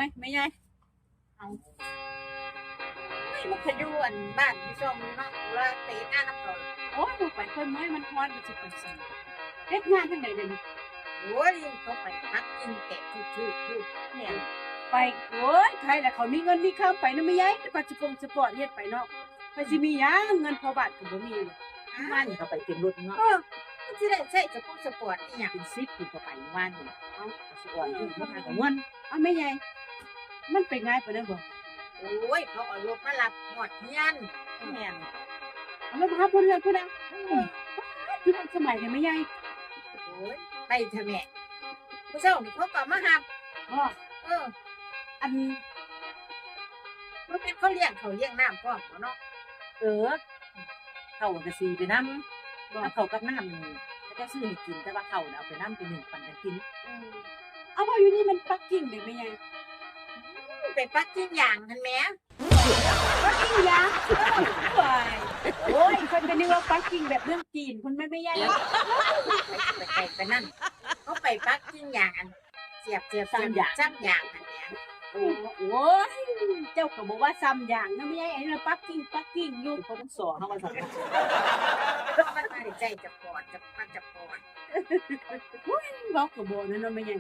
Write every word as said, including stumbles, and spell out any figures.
เอ้ย แม่ใหญ่ เอา เฮ้ย มันขยูอันบ้านอยู่ช่องนี้เนาะ ว่าเตะหน้าน้ำเขา โอ้ย บ่ไป เพิ่นเมื่อย มันฮ้อน มันสิไปไส เฮ็ดงานทางใดเดี๋ยวนี้ โอ้ย เขาไปปักกิ่งแตกทุกๆๆ เนี่ย ไป โอ้ย ใครล่ะเขามีเงินมีคำไปนะแม่ใหญ่ ไปสปงสปอร์ตเฮ็ดไปเนาะ ไปสิมีหยัง เงินพอบาทก็บ่มีเลย บ้านนี่เขาไปเต็มรถเนาะ เออ มันสิได้ใช้สปงสปอร์ตอีหยัง เป็นสิบปีเขาไปบ้านนี่ เอา สปอร์ตอยู่ที่ทางเงิน เอาแม่ใหญ่ มันไปง่ายปานนั้นบ่ โอ้ย เขาเอารถมารับฮอดเฮือน แม่น เอารถมารับฮอดเฮือนพุ้นนะ อืม คือทันสมัยเนี่ยแม่ใหญ่ โอ้ย ไปเถอะแม่ ผู้เฒ่านี่เขาก็มารับ บ่ เออ อัน มันเป็นเขาเลี้ยงเขาเลี้ยงน้ำพร้อมบ่เนาะ เออ เขาก็สิไปนำ บ่ กับเขาวกับน้ำนี่ เขาเจ้าซื้อให้กิน แต่ว่าเขาน่ะเอาไปนำไปนึ่งปันกันกิน อืม เอา บ่อยู่นี่มันปักกิ่งเด้แม่ใหญ่ อืม ไปปักกิ่งยางหั่นแหม ปักกิ่งยาง เออ โอ้ย โอ้ย เพิ่นก็นึกว่าปักกิ่งแบบเมืองจีน เพิ่นแม่นแม่ใหญ่ ไปไกลไปนั่น เขาไปปักกิ่งยางอัน เสียบ เสียบ เสียบ ซ้ำยาง ซ้ำยางหั่นแหม โอ้ โอ้ย เจ้าก็บอกว่าซ้ำยางนะแม่ใหญ่ ไอ้นั่นปักกิ่ง ปักกิ่งอยู่ เขาต้องสอนเขาว่าซ้ำ มันบ่ได้ใช้สปอร์ต จะ มันสปอร์ต โอ้ย เว้าก็บ่นั่นเนาะแม่ใหญ่